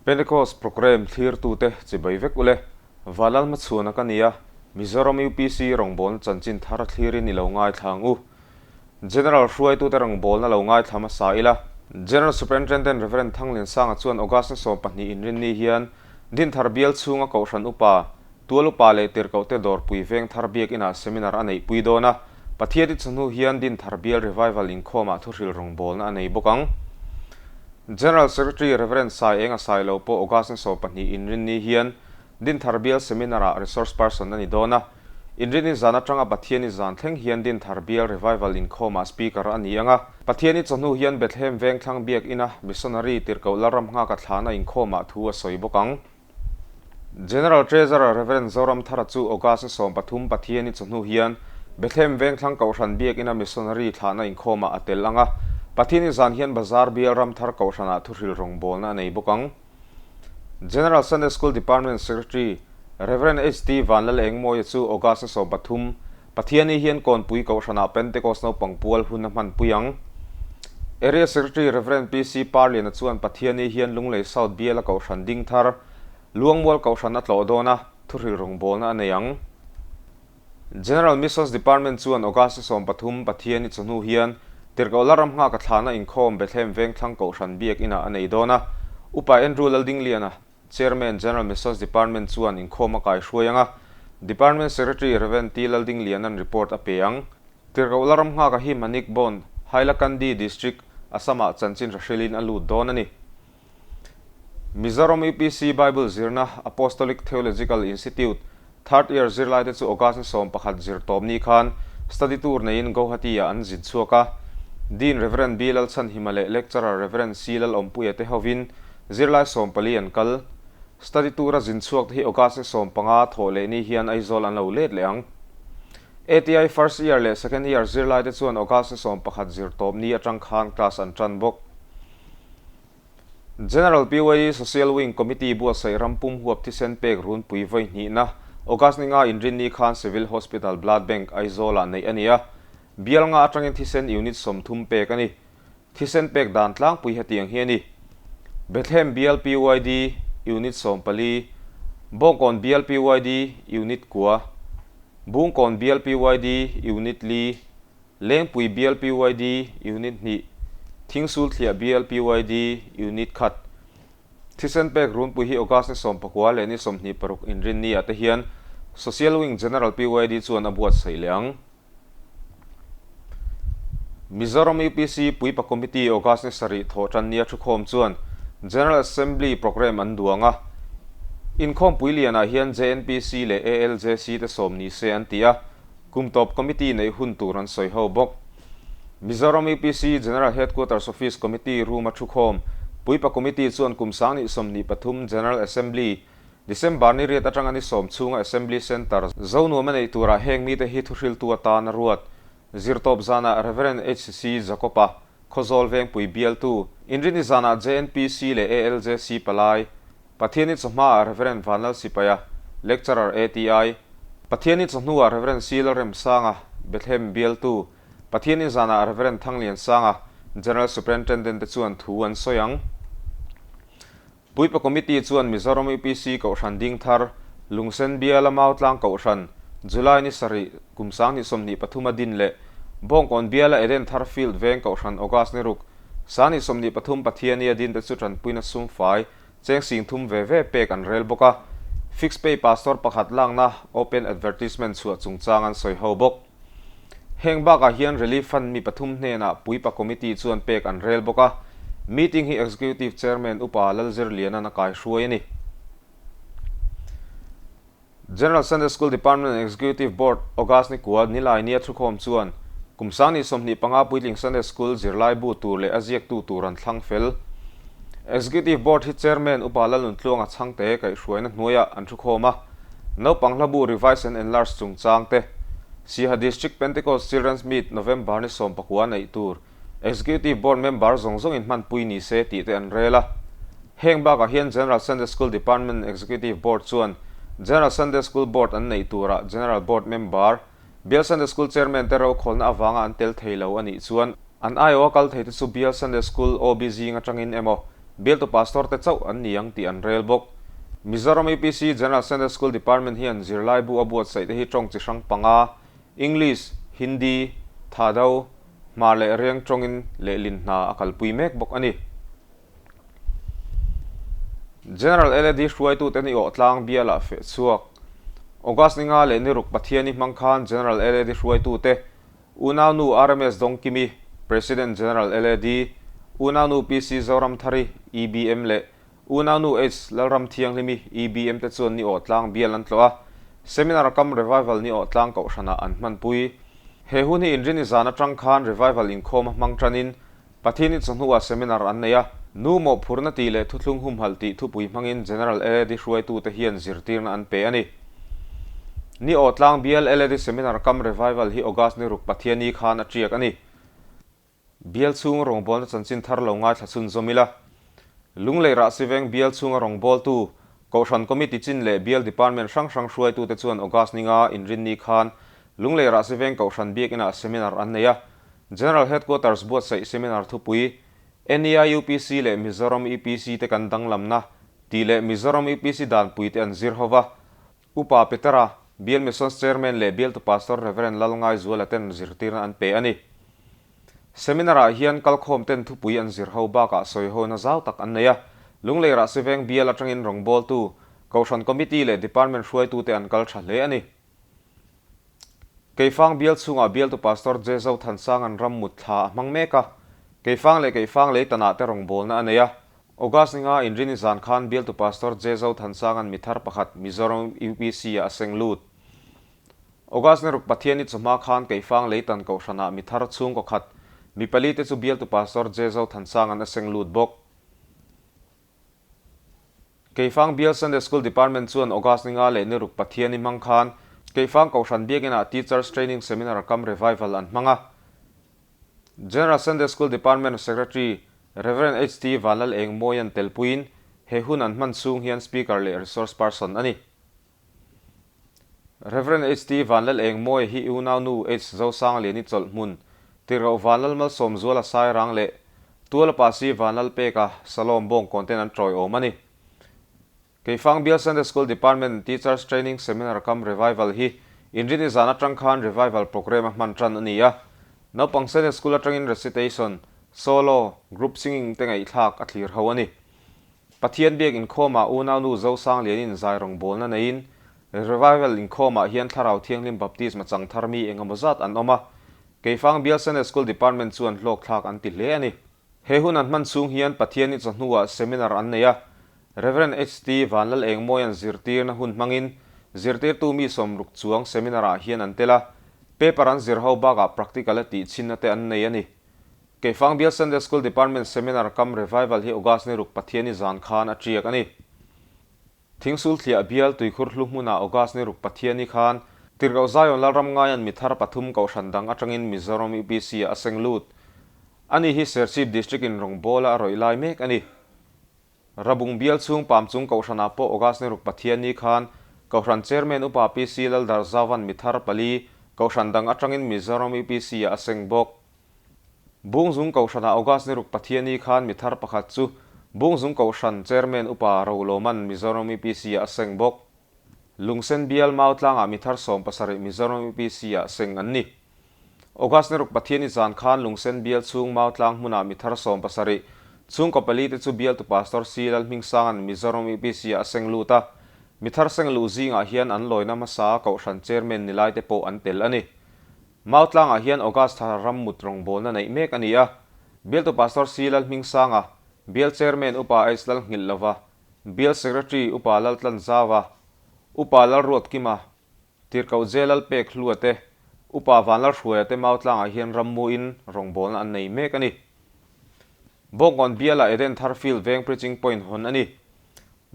Pentecost Programme thlirtute chibai vek ule. Vanlalhmachhuana ka nia, Mizoram UPC rawngbawlna chanchin thar thlirin i lo ngaithla ang u. General hruaitute rawngbawlna lo ngaithla hmasa ila. General Superintendent Rev. Thangliansanga chuan August ni 12 inrinni hian Dinthar bial chhunga Kohhran Upa, Tual Upa leh Tirhkohte Dawrpui Vengthar Biakinah seminar a neihpui dawn a, Pathian i chawhnu hian Dinthar bial Revival inkhawmah thuhril rawngbawlna a nei bawk ang. General Secretary Rev. Sai Enga Sailo pawh August ni 12 inrinni hian Dinthar bial seminar-ah resource person a ni dawn a, Inrinni zan atanga Pathiani zan thleng hian Dinthar bial Revival inkhawmah speaker a ni ang a, Pathiani chawhnu hian Bethlehem Vengthlang Biakina Missionary Tirhkoh Lalramnghaka thlana inkhawmah thu a sawi bawk ang. General Treasurer Rev. Zoramthara chu August ni 13 Pathiani chawhnu hian Bethlehem Vengthlang Kohhran Biakina Missionary thlahna inkhawmah a tel ang a, Pathiani zan hian Bazar bial Ramthar Kohhranah thuhril rawngbawlna a nei bawk ang. General Sunday School Department Secretary Rev. HT Vanlal Engmawia chu August ni 13, Pathiani hian Kawnpui Kohhranah Pentecost naupang pual hun a hmanpui ang. Area Secretary Rev. PC Parliana chuan Pathiani hian Lunglei South biala Kohhran ding thar, Luangmual Kohhran a tlawh dawn a, thuhril rawngbawlna a nei ang. General Missions Department chuan August ni 13, Pathiani chawhnu hian Tirhkoh Lalram nghaka thlahna inkhawm Bethlehem Vengthlang Kohhran Biak Inah a nei dawn a. Upa Andrew Laldingliana, Chairman, General Missions Department chuan inkhawm a kaihruai ang a, Department Secretary Rev. T. Laldingliana'n report a pe ang. Tirhkoh Lalram nghaka hi Manik Bond, Hailakandi District, Assam-ah chanchin hra hrilhin a lut dawn a ni. Mizoram UPC Bible zirna Apostolic Theological Institute third year zirlaite chu August ni 11 zir tawp ni khan study tour neiin Guwahati-ah an zin chhuak a. Dean Rev. B. Lalchhanhima leh Lecturer Rev. C. Lalawmpuia te hovin zirlai 14 an kal. Study tour-a zin chhuak te hi August ni 15 thawh leh ni hian Aizawl an lo let leh ang. ATI first year leh second year zirlaite chuan August ni 11 zir tawp ni atang khan class an tan bawk. General PYD Social Wing Committee buatsaih ram pum huap thisen pek runpui vawi hnihna August ni nga inrinni khan Civil Hospital Blood Bank Aizawl-ah neih a ni a, bial nga atangin thisen unit 30 pek a ni. Thisen pek dan tlangpui hetiang hi a ni. Bethlehem bial PYD unit 14, Bawngkawn bial PYD unit kua, Bungkawn bial PYD unit li, Lengpui bial PYD Unit hnih, Thingsulthliah bial PYD Unit khat. Thisen pek runpui hi August ni 19 leh ni 26 inrinni ah te hian Social Wing General PYD chuan a buatsaih leh ang. Mizoram UPC Puipa Committee August ni 7 thawh tan nia thukhawm chuan General Assembly Programme an duang a. Inkhawmpui lianah hian JNPC leh ALJC te sawm ni se an ti a. Kum tawp committee neih hun tur an sawi ho bawk. Mizoram UPC General Headquarters Office Committee room a thukhawm Puipa Committee chuan kum 2023 General Assembly, December ni riat atanga ni 10 chhunga Assembly Centre Zonuam a neih turah heng mite hi thuhriltu atan a ruat. Zirtawp zanah Rev. HC Jacob-a, Khawzawl Vengpui bialtu, Inrini zanah JNPC leh ALJC palai, Pathiani chawhmaah Rev. Vanlal Sipaia, Lecturer ATI, Pathiani chawhnuah Rev. C. Lalremsanga, Bethlehem bialtu, Pathiani zanah Rev. Thangliansanga, General Superintendent te chuan thu an sawi ang. Puipa Committee chuan Mizoram UPC Kohhran ding thar, Lungsen biala Mautlang Kohhran, July ni 7, kum 2023 a din leh Bawngkawn biala Eden Thar Field veng Kohhran August ni 6, 2023 Pathiani a din te chu tanpuina sumfai Cheng 30,000 ve ve pek an rel bawk a, Fixed Pay Pastor pakhat lakna Open Advertisement chhuah chungchang an sawi ho bawk. Heng bakah hian Relief Fund mi pathum hnenah Puipa Committee chuan pek an rel bawk a, meeting hi Executive Chairman Upa Lalzirliana'n a kaihruai a ni. General Sunday School Department and Executive Board August ni kua nilai nia thukhawm chuan kum 2025 puitling Sunday School zirlai bu tur leh a ziaktu tur an thlang fel. Executive Board hi Chairman Upa Lalnuntluanga chhangte kaihhruaina hnuaiah an thukhawm a, naupang hlabu Revise and Enlarge chungchang te, Siaha District Pentecost Children's Meet November ni 19 neih tur Executive Board member zawng zawngin hmanpui ni se tih te an rel a. Heng bakah hian General Sunday School Department Executive Board chuan General Sunday School Board an neih turah General Board member, Bial Sunday School Chairman te rokhawlna avanga an tel thei lo a nih chuan an aiawha kal thei te chu Bial Sunday School OB zing atangin emaw, Bialtu Pastor te chauh an ni ang tih an rel bawk. Mizoram UPC General Sunday School Department hian zirlaibu a buatsaih te hi tawng chi hrang panga, English, Hindi, Thado, Hmar leh Riang tawngin lehlin hna a kalpui mek bawk a ni. General LAD hruaitute ni awh tlang bialah feh chhuak. August ni nga leh ni ruk Pathiani hmang khan General LAD hruaitute Unaunu RMS Dawngkimi, President General LAD, Unaunu PC Zoramthari, EBM leh Unaunu H Lalramthianghlimi, EBM te chuan ni awh tlang bial an tlawh a, Seminar kam Revival ni awh tlang kohhranah an hmanpui. He hun hi Inrini zan atang khan Revival inkhawm a hmang tanin Pathian chawhnuah seminar an nei a, nu mawhphurna tih leh thuthlung humhalh tih thupui hmangin General LAD hruaitute hian zirtirna an pe a ni. Ni aw tlang bial LAD Seminar Cum Revival hi August ni ruk Pathiani khan a tiak a ni. Bial chhung rawngbawlna chanchin thar lo ngaithla chhunzawm ila. Lunglei Rahsiveng bial chhunga rawngbawltu, Kohhran Committee chin leh bial department hrang hrang hruaitute chuan August ni nga inrinni khan Lunglei Rahsiveng Kohhran Biakinah seminar an nei a, General Headquarters buatsaih seminar thupui, NEIUPC leh Mizoram UPC te kan danglamna tih leh Mizoram UPC danpui te an zir ho va. Upa Petera, Bial Missions Chairman leh Bialtu Pastor Rev. Lalngaizuala ten zirtirna an pe a ni. Seminar ah hian kalkhawm ten thupui an zir ho bakah sawihona zau tak an nei a. Lunglei Rahsiveng bial atangin rawngbawltu, Kohhran Committee leh Department hruaitute an kal tha hle a ni. Keifang bial chhungah bialtu Pastor J. Zothansanga'n ram mut thla a hmang mek a, Keifang leh Keifang leitanah te rawngbawlna a nei a. August ni nga inrini zan khan bialtu Pastor J. Zothansanga'n mi thar pakhat Mizoram UPC-ah a seng lut. August ni ruk Pathianni chawhma khan Keifang leitan kohhranah mi thar chhungkaw khat mi pali te chu bialtu Pastor J. Zothansanga'n a seng lut bawk. Keifang Bial Sunday School Department chuan August ni nga leh ni ruk Pathiani hmang khan Keifang Kohhran Biakinah Teachers Training Seminar kam Revival an hmang a. General Sunday School Department Secretary Rev. HT Vanlal Engmawia'n telpuiin he hun an hman chhung hian Speaker leh Resource Person a ni. Rev. HT Vanlal Engmawia hi unaunu H Zosangliani chawlh hmun, Tirhkoh Vanlal Malsawmzuala Sairang leh Tualapa Si Vanlal Peka Salom Bawngkawn ten an tawiawm a ni. Keifang Bial Sunday School Department Teachers Training Seminar kam Revival hi Inrini zan atang khan Revival Programme a hman tan a ni a. Naupang Sunday School atangin Recitation, Solo, Group Singing te ngaihthlak a thlir ho a ni. Pathian biak inkhawmah unaunu Zosanglianin zai rawngbawlna neiin, Revival inkhawmah hian Thlarau Thianghlim Baptisma chang thar mi engemaw zat an awm a, Keifang Bial Sunday School Department chuan hlawkthlak an ti hle a ni. He hun an hman chhung hian Pathianni chawhnuah seminar an nei a, Rev. HT Vanlal Engmawia'n zirtirna hun hmangin zirtirtu mi sawmruk chuang seminar-ah hian an tel a, paper an zir ho bakah practical a tihchhinna te an nei a ni. Keifang Bial Sunday School Department Seminar kam Revival hi August ni ruk Pathiani zan khan a tiak a ni. Thingsul thliah bial tuikhur hlu hmunah August ni ruk Pathiani khan Tirhkoh Zion Lalram ngaian mi thar pathum kohhran dang atangin Mizoram UPC ah a seng lut. Ani hi Serchhip District in rawngbawla a rawih lai mek a ni. Rabung bial chhung Pamchung Kohhranah pawh August ni ruk Pathianni khan Kohhran Chairman Upa PC Laldarhzauvan mi thar pali Kohhran dang atangin Mizoram UPC ah a seng bawk. Bungzung Kohhranah August ni ruk Pathianni khan mi thar pakhat chu Bungzung Kohhran Chairman Upa Rolawman Mizoram UPC ah a seng bawk. Lungsen bial Mautlangah mi thar 17 Mizoram UPC ah seng an ni. August ni ruk Pathianni zan khan Lungsen bial chhung Mautlang hmunah mi thar 17 chhungkaw pali te chu bialtu Pastor C Lalhmingsanga'n Mizoram UPC ah a seng lut a. Mi thar seng luh zingah hian an lawina hmasa Kohhran Chairman ni laite pawh an tel a ni. Mautlangah hian August thla ram mut rawngbawlna neih mek a ni a. Bialtu Pastor C. Lalhmingsanga, Bial Chairman Upa H. Lalnghilhlova, Bial Secretary Upa Laltlanzauva, Upa Lalruatkima, Tirhkoh J. Lalpekhlua te, Upa Vanlalhruaia te Mautlangah hian rammuin rawngbawlna an nei mek a ni. Bawngkawn bialah Eden Thar Field veng Preaching Point hawn a ni.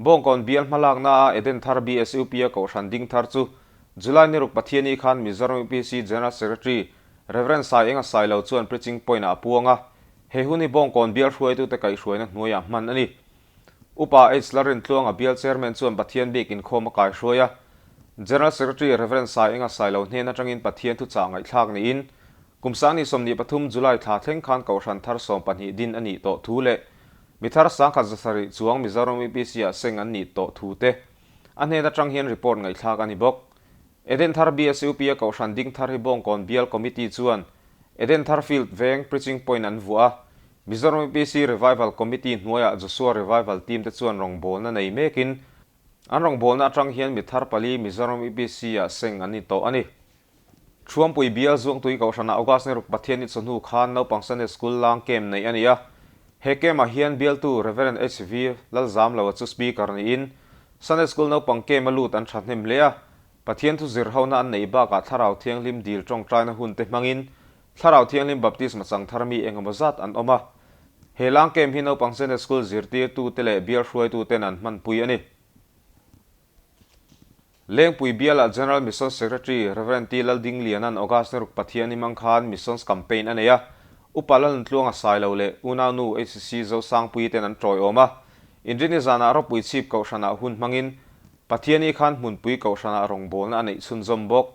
Bawngkawn bial hmalaknaa Eden Thar BSUP-a kohhran ding thar chu July ni ruk Pathiani khan Mizoram UPC General Secretary Rev. Sai Enga Sailo chuan Preaching Point-ah a puang a, he hun hi Bawngkawn bial hruaitute kaihhruaina hnuaiah hman a ni. Upa H. Lalrintluanga bial Chairman chuan Pathian bik inkhawm a kaihruai a, General Secretary Rev. Sai Enga Sailo hnen atangin Pathian thuchah ngaihthlak niin Kum 2023 July thla thleng khan kohhran thar 12 din a nih tawh thu leh. Mi thar 1700 chuang Mizoram UPC-ah seng an nih tawh thu te a hnen atang hian report ngaihthlak a ni bawk. Edenthar BSUP-a Kohhran Dingthar hi Bawngkawn Bial Committee chuan Edenthar Field veng Preaching Point an vuah a, Mizoram UPC Revival Committee hnuaiah Joshua Revival Team te chuan rawngbawlna nei mekin an rawngbawlna atang hian mi thar pali Mizoram UPC-ah seng an ni tawh a ni. Thuampui Bial Zuangtui Kohhranah August ni ruk Pathianni chawhnu khan naupang Sunday School lang camp neih a ni a. He camp-ah hian bialtu Rev. HV Lalzamloa chu Speaker niin Sunday School naupang camp a lut an thahnem hle a. Pathian thu zir hona an neih bakah Thlarau Thianghlim dil tawngtaina hun te hmangin Thlarau Thianghlim Baptisma chang thar mi engemaw zat an awm a. He lang camp hi naupang Sunday School zirtirtute leh bial hruaituten an hmanpui a ni. Lengpui bialah General Missions Secretary Rev. T. Laldingliana'n August ni ruk Pathian imang khan Missions Campaign a nei a, Upa Lalnuntluanga Sailo leh unaunu HCC Zosangpuii ten an tawiawm a. Inrini zanah ropui chhip kohhranah hun hmangin Pathiani khan hmunpui kohhranah rawngbawlna a neih chhunzawm bawk.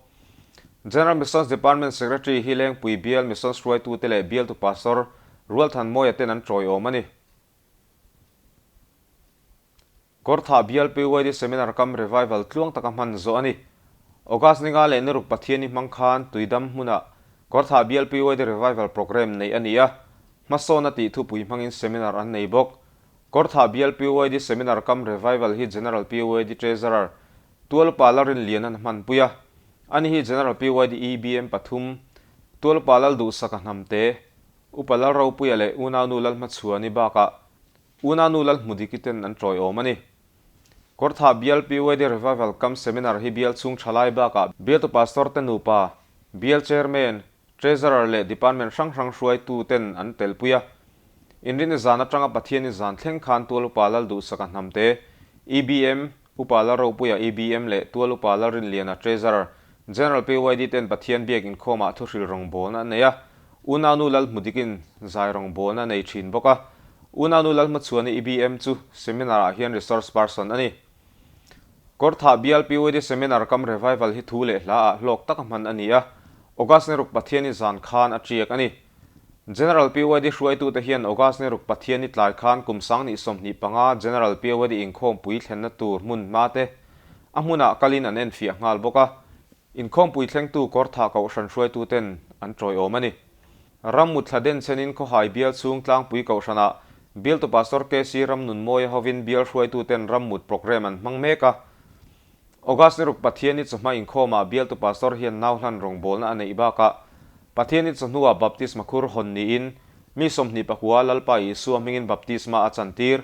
General Missions Department Secretary hi Lengpui bial Missions hruaitute leh bialtu Pastor Rualthanmawia ten an tawiawm a ni. Kawrthah bial PYD Seminar Cum Revival tluang taka hman zawh a ni. August ni nga leh ni ruk Pathiani hmang khan Tuidam hmunah Kawrthah bial PYD Revival Programme neih a ni a, hmasawn a tih thupui hmangin seminar an nei bawk. Kawrthah bial PYD Seminar Cum Revival hi General PYD Treasurer Tualupa Lalrinlian an hmanpui a, ani hi General PYD EBM pathum Tualupa Lalduhsaka Hnamte, Upa Lalropuia leh Unaunu Lalhmachhuani bakah Unanu Lalhmudiki ten an tawiawm a ni. Kawrthah bial PYD Revival Cum Seminar hi bial chhung thalai bakah bialtu Pastor te nupa, bial Chairman, Treasurer leh Department hrang hrang hruaitu ten an telpui a. Inrini zan atanga Pathiani zan thleng khan Tual Upa Lalduhsaka Hnamte, EBM, Upa Lalropuia EBM leh Tual Upa Lalrinliana Treasurer, General PYD ten Pathian biak inkhawmah thuhril rawngbawlna an nei a, Unaunu Lalhmudikin zai rawngbawlna a nei thin bawk a. Unaunu Lalhmachhuani EBM chu seminar ah hian resource person a ni. Kawrthah bial PYD seminar kam revival hi thu leh hla ah hlawk taka hman a ni a, August ni ruk Pathiani zan khan a tiak a ni. General PYD hruaitute hian August ni ruk Pathiani tlai khan kum 2025 General PYD inkhawmpui thlenna tur hmun hma te a hmunah kalin an enfiah nghal bawk a. Inkhawmpui thlengtu Kawrthah Kohhran hruaituten an tawiawm a ni. Rammut thla den chenin Khawhai bial chhung tlangpui Kohhranah Bialtu Pastor KC Ramnunmawia hovin bial hruaituten rammut programme an hmang mek a. August ni ruk Pathiani chawhma inkhawmah bialtu Pastor hian nau hlan rawngbawlna a neih bakah Pathiani chawhnuah baptisma khur hawn niin mi 29 Lalpa Isua hmingin baptisma a chantir.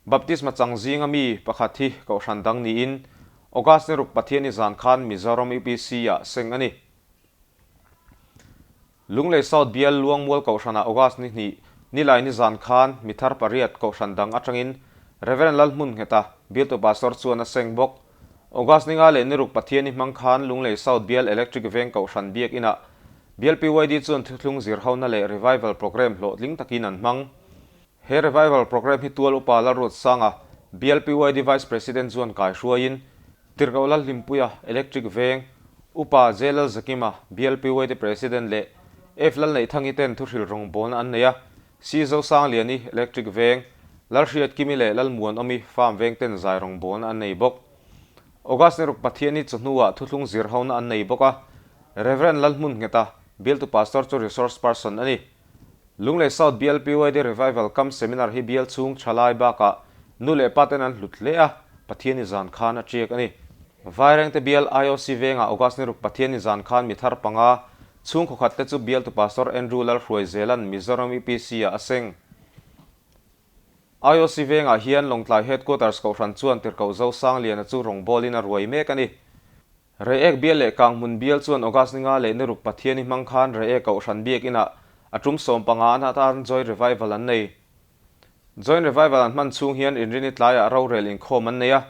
Baptisma chang zinga mi pakhat hi Kohhran dang niin August ni ruk Pathiani zan khan Mizoram UPC-ah seng a ni. Lunglei South bial Luangmual Kohhranah August ni hnih Nilai ni zan khan mi thar pariat Kohhran dang atangin Rev. Lalhmun Ngheta bialtu Pastor chuan a seng bawk. August ni nga leh ni ruk Pathiani hmang khan Lunglei South bial Electric Veng Kohhran biak inah bial PYD chuan thuthlung zirhona leh Revival Programme hlawhtling takin an hmang. He Revival Programme hi Tual Upa Lalruatsanga, bial PYD Vice President chuan kai hruaiin, Tirhkoh Lalhlimpuia, Electric Veng, Upa J Lalzakima, bial PYD President leh F Lalneihthangi ten thuhril rawngbawlna an nei a, C Zosangliani, Electric Veng, Lalhriatkimi leh Lalmuanawmi, Farm Veng ten zai rawngbawlna an nei bawk. August ni ruk Pathiani chawhnuah thuthlung zirhona an nei bawk a, Rev Lalhmunngheta, bialtu Pastor chu Resource Person a ni. Lunglei South bial PYD Revival Cum Seminar hi bial chhung thalai bakah nu leh pa ten an hlut hle a, Pathiani zan khan a tiak a ni. Vairengte bial IOC vengah August ni ruk Pathiani zan khan mi thar panga chhung khawkhat te chu bialtu Pastor Andrew Lalhruaizelan Mizoram UPC ah a seng. IOC vengah hian Lawngtlai Headquarters Kohhran chuan Tirhkoh Zosangliana chu rawngbawlin a ruai mek a ni. Reiek bial leh Kanghmun bial chuan August ni nga leh ni ruk Pathiani hmang khan Reiek Kohhran biak inah a tum 15 an atan Joint Revival an nei. Joint Revival an hman chhung hian Inrini tlaiah rorel inkhawm an nei a.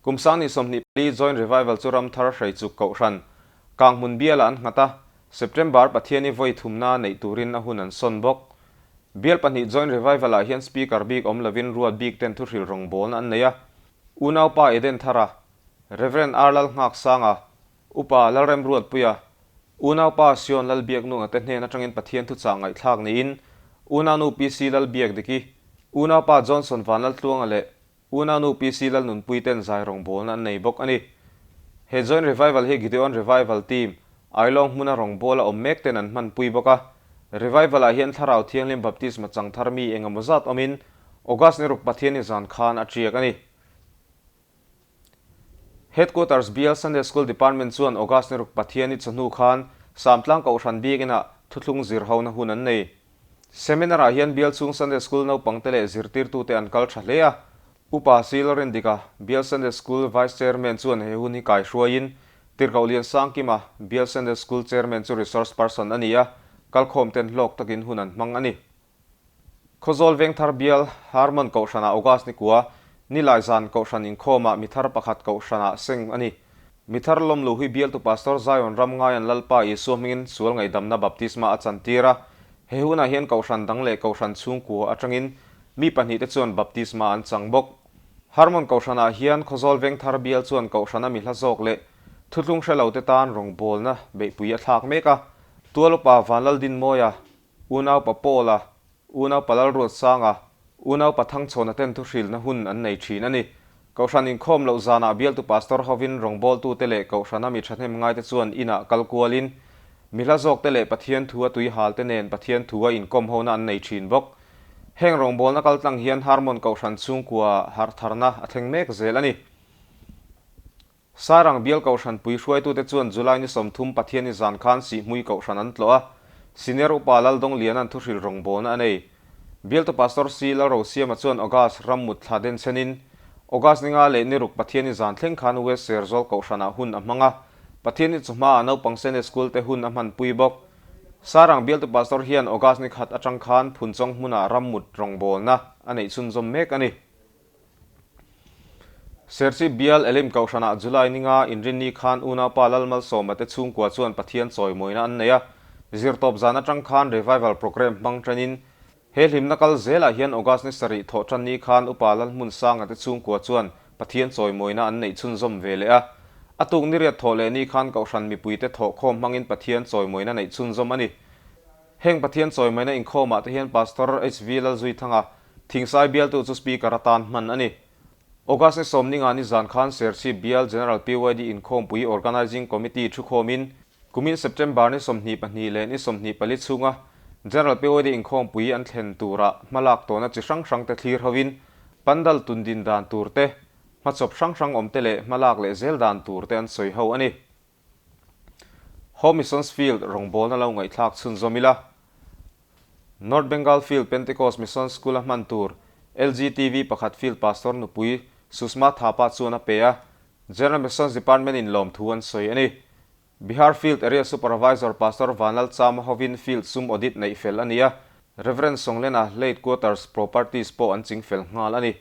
Kum 2024 Joint Revival chu Ramthar Hreichuk Kohhran, Kanghmun bialah an nghat a, September Pathiani vawi thumna neih turin a hun an sawn bawk. Bial pahnih Joint Revival-ah hian Speaker bik awm lovin ruat bik ten thuhril rawngbawlna an nei a. Unaupa Eden Thara, Rev. R. Lalnghaksanga, Upa Lalremruatpuia, Unaupa Sion Lalbiaknunga te hnen atangin Pathian thuchah ngaihthlak niin Unaunu PC Lalbiakdiki, Unaupa Johnson Vanlaltluanga leh Unaunu PC Lalnunpui ten zai rawngbawlna an nei bawk a ni. He Joint Revival hi Gideon Revival Team, Ailawng hmuna rawngbawl a awm mek ten an hmanpui bawk a. Revival ah hian Thlarau Thianghlim Baptisma chang thar mi engemaw zat awmin August ni ruk Pathianni zan khan a tiak a ni. Headquarters Bial Sunday School Department chuan August ni ruk Pathianni chawhnu khan Samtlang Kohhran Biakinah thuthlung zir hona hun an nei. Seminar-ah hian Bial chhung Sunday School naupangte leh zirtirtute an kal tha hle a. Upa C. Lalrindika, Bial Sunday School Vice Chairman chuan he hun hi kaihruaiin Tirhkoh Lian Sangkima, Bial Sunday School Chairman chu Resource Person a ni a, kalkhawmten hlawk takin hun an hmang a ni. Khawzawl Vengthar Bial, Harmon Kohhranah August ni kua, Nilai zan Kohhran inkhawmah mithar pakhat Kohhranah seng a ni. Mithar lawmlu hi bialtu Pastor Zion ram ngaian Lalpa Isua hmingin sual ngaihdamna baptisma a chantir a. He hunah hian Kohhran dang leh Kohhran chhungkua atangin mi pahnihte chuan baptisma an chang bawk. Harmon Kohhranah hian Khawzawl Vengthar Bial chuan Kohhrana mi hla zawk leh thuthlung hre lote tan rawngbawlna beihpui a thlak mek a. Tualupa Vanlaldinmawia Unaupa Paula, Unaupa Lalruatsanga, Unaupa Thangchhawna ten thuhrilna hun an nei thin a ni. Kohhran inkhawm loh zanah bialtu pastor hovin rawngbawltute leh kohhrana mi thahnem ngaite chuan inah kal kualin mi hla zawkte leh Pathian thu a tui halte nen Pathian thu a inkawm hona an nei thin bawk. Heng rawngbawlna kaltlang hian Harmon kohhran chhungkua harhtharna a thleng mek zel a ni. Sairang bial kohhranpui hruaitute chuan July ni 30 Pathianni zan khan Sihhmui kohhran an tlawh a, Senior Upa Laldongliana'n thuhril rawngbawlna a nei. Bialtu Pastor C. Lalrosiama chuan August ram mut thla denchhenin August ni nga leh ni ruk Pathianni zan thleng khan West Serzawl kohhranah hun a hmang a, Pathianni chawhmaah naupang Sunday School te hun a hmanpui bawk. Sairang bialtu Pastor hian August ni khat atang khan Phunchawng hmunah ram mut rawngbawlna a neih chhunzawm mek a ni. Serchhip bial Elim Kohhranah July ninga inrinni khan unaupa Lalmalsawma te chhungkua chuan Pathian chawimawina an nei a, zirtawp zan atang khan Revival Programme hmang tanin he hlimna kal zelah hian August ni sarih thawh tan ni khan Upa Lalhmunsanga te chhungkua chuan Pathian chawimawina an neih chhunzawm ve leh a. A tuk ni riat thawh leh ni khan Kohhran mipuite thawhkhawm hmangin Pathian chawimawina neih chhunzawm a ni. Heng Pathian chawimawina inkhawmah te hian Pastor HV Lalzuithanga Thingsai bialtu chu Speaker atan hman a ni. August ni sawmninga ni zan khan Serchhip Bial General PYD inkhawmpui Organising Committee thukhawmin kumin September ni 22 leh ni 24 chhunga General PYD inkhawmpui an thlen tura hmalak tawhna chi hrang hrangte thlir hovin pandal tundin dan tur te, hmachawp hrang hrang awmte leh hmalak leh zel dan tur te an sawi ho a ni. Home Missions Field rawngbawlna lo ngaihthlak chhunzawm ila. North Bengal Field Pentecost Mission School a hman tur LGTV pakhat Field Pastor nupui Susma Thapa chuan a pe a, General Missions Department in lawmthu an sawi a ni. Bihar Field Area Supervisor Pastor Vanlal Chama hovin Field sum audit neih fel a ni a, Rev. Songlena Late Quarters Properties pawh an ching fel nghal a ni.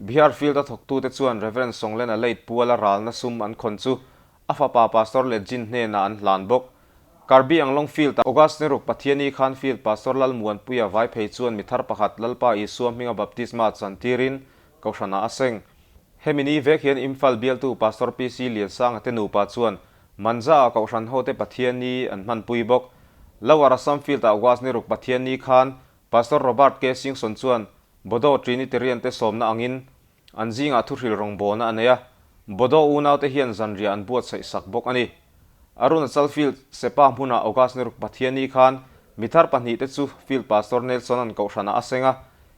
Bihar Field a thawktute chuan Rev. Songlena Late puala ralna sum an khawn chu A fapa Pastor Ledgin hnenah an hlan bawk. Karbi Anglong Field-ah August ni ruk Pathiani khan Field Pastor Lalmuanpuia vai phei chuan mi thar pakhat Lalpa Isua hminga baptisma chantirin Kohhranah a seng. Hemi ni vek hian Imphal bialtu Pastor PC Liansanga te nupa chuan Manja-ah Kohhran hote Pathiani an hmanpui bawk. Lower Assam Field-ah August ni ruk Pathiani khan Pastor Robert K Singson chuan Bodo Trinitarian te sawmna angin An zingah thuhril rawngbawlna a nei a, Bodo unaute hian zanriah an buatsaih sak bawk a ni. Arunachal Field Sepa hmunah August ni ruk Pathiani khan mi thar pahnihte chu Field Pastor Nelson-a'n kohhranah a seng a,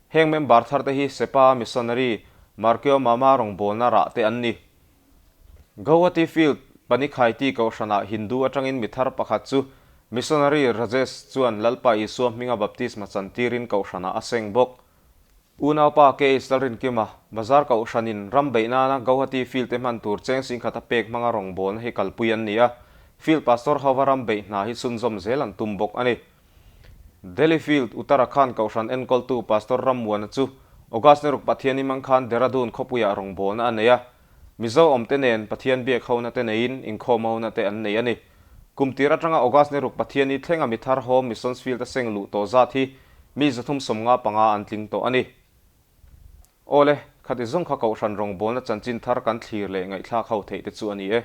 heng member tharte hi Sepa Missionary Markeo Mama rawngbawlna rah te an ni. Guwahati Field Panikhaiti kohhranah Hindu atangin mi thar pakhat chu Missionary Rajesh chuan Lalpa Isua hminga baptisma chantirin kohhranah a seng bawk. Unaupa KH Lalrinkima, Bazar Kohhranin ram beih nana Guwahati Field te hman tur cheng singkhat a pek hmanga rawngbawlna hi kalpui an ni a, Field Pastor hova ram beih hna hi chhunzawm zel an tum bawk a ni. Delhi Field, Uttarakhand Kohhran enkawltu Pastor Rammuana chu August ni ruk Pathian imang khan Dehradun khawpuiah rawngbawlna a nei a, Mizo awmte nen Pathian biak hona te neiin inkhawm hona te an nei a ni. Kum tir atanga August ni ruk Pathiani thlenga mi thar Home Missions Field a seng luh tawh zat hi mi 355 an tling tawh a ni. Awle, khati zawng kha Kohhran rawngbawlna chanchin thar kan thlir leh ngaihthlak ho theih te chu a ni e.